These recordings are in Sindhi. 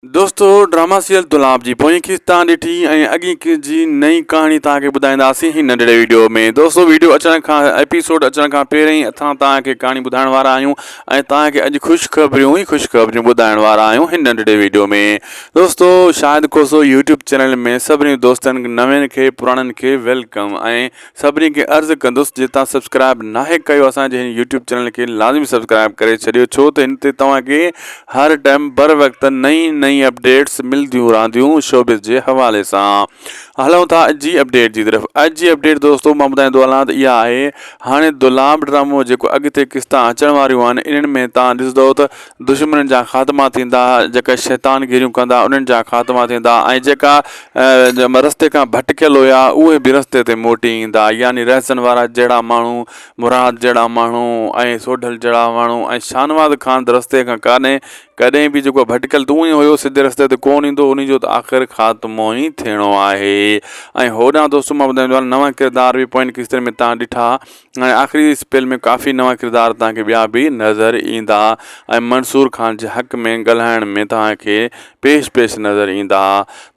دوستو ڊراما سيريل دولاب جي پوئين قسط تان ڏٺي ۽ اڳين قسط جي نئين ڪهاڻي توهان کي ٻڌائينداسين هن ننڍڙي ويڊيو ۾ دوستو ويڊيو اچڻ کان ايپيسوڊ اچڻ کان پهرين اسان توهان کي ڪهاڻي ٻڌائڻ وارا آهيون ۽ توهان کي اڄ خوشخبريون ئي خوشخبريون ٻڌائڻ وارا آهيون هن ننڍڙي ويڊيو ۾ دوستو شاهد کوسو يوٽيوب چينل ۾ سڀني دوستن نوين کي پراڻن کي welcome ۽ سڀني کي عرض ڪندس جي توهان سبسڪرائب ناهي ڪيو اسان جي هن يوٽيوب چينل کي لازمي سبسڪرائب ڪري ڇڏيو ڇو ته هن تي توهان کي هر ٽائم بر وقت نئين نئين اپڊيٽس ملديون رهنديون شوبز جي حوالي سان هلون ٿا اڄ جي اپڊيٽ جي طرف اڄ جي اپڊيٽ دوستو مان ٻڌائيندو هلان ته اها آهي هاڻي دولاب ڊرامو جيڪو اڳتي قسطا اچڻ واريون آهن انهن ۾ توهان ڏسندو ته دشمنن جا خاتما ٿيندا، جيڪا شيطان گيريون ڪندا انهن جا خاتما ٿيندا ۽ جيڪا رستي کان ڀٽڪيل هيا اهي به رستي تي موٽي ايندا يعني رهزن وارا جهڙا ماڻهو، مراد جهڙا ماڻهو ۽ سوڍل جهڙا ماڻهو ۽ شاهنواز خان ته رستي کان ڪڏهن ڪڏهن به جيڪو ڀٽڪيل ته اونئي هيو سڌي رستي تي ڪونه ايندو انهي جو ته آخر خاتمو ئي ٿيڻو آهي ۽ هوڏانهن دوستو مان ٻڌائيندو هلان نوان ڪردار به پوين قسطن ۾ تان ڏٺا ۽ آخري اسپيل ۾ ڪافي نوان ڪردار توهان کي ٻيا به نظر ايندا ۽ منصور خان جي حق ۾ ڳالهائڻ ۾ توهان کي پيش پيش نظر ايندا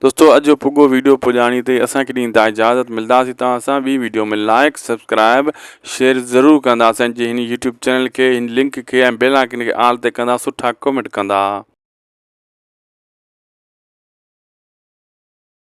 دوستو اڄ جو پڳو ويڊيو پڄاڻي تي اسان کي ڏيندا اجازت ملداسين توهان سان ٻي ويڊيو ۾ لائڪ سبسڪرائب شيئر ضرور ڪندا اسان جي هن يوٽيوب چينل کي هن لنڪ کي ۽ بيل آئڪن کي آل تي ڪندا سٺا ڪمينٽ ڪندا.